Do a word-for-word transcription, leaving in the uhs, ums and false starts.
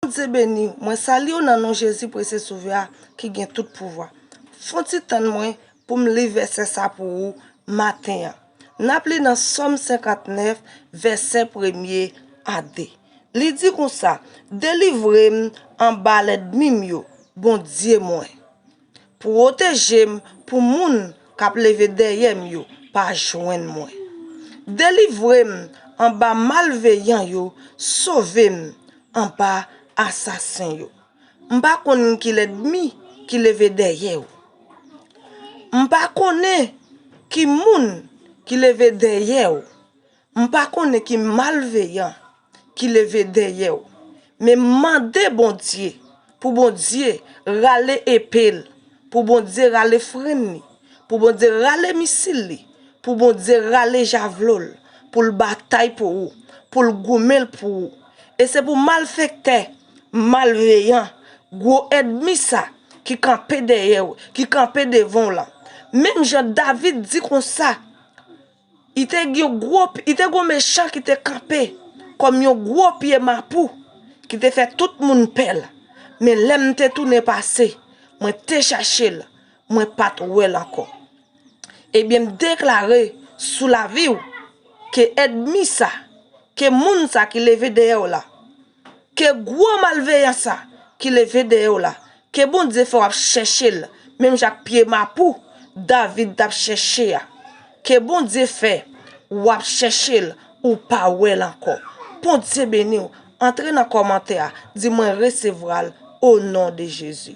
Bondye beni w. Mwen salye w nan non Jezi Presye Sovè a ki gen tout pouvwa. Fon ti tann mwen pou m li vèsè sa pou ou maten an. N ap li nan Sòm senkantnèf, vèsè premye a de. Li di konsa, delivre m anba lènmi m yo, Bondye mwen. Pwoteje m pou moun k ap leve dèyè m yo pa jwenn mwen. Delivre m anba malveyan yo, sove m anba asasen yo. M pa konn ki lènmi ki leve dèyè w. M pa konnen ki moun ki leve dèyè w. M pa konnen ki malveyan ki leve dèyè w. Men m mande Bondye pou Bondye rale epe l, pou Bondye rale frenn li, pou Bondye rale misil li, pou Bondye rale javlo l, pou l batay pou ou, pou l goumen l pou ou. E se pou malfektè, malveyan, gwo ènmi sa ki kanpe dèyè w, ki kanpe devan w lan. Menm jan David di konsa, li te gen gwo, li te gen mechan ki te kanpe kòm yon gwo pye mapou ki te fè tout moun pè l. Men lè m te tounen pase, mwen te chache l, mwen pa t wè l ankò. Ebyen, m deklare sou lavi w ke ènmi sa, ke moun sa ki leve dèyè w la, ke gwo malveyan sa ki leve dèyè w la, ke Bondye fè w ap chèche l, menm jan ak pye mapou David t ap chèche a. Ke Bondye fè w ap chèche l, ou pa wè l ankò. Bondye beni w. Antre nan kòmantè a, di mwen resevwa l o non de Jezi.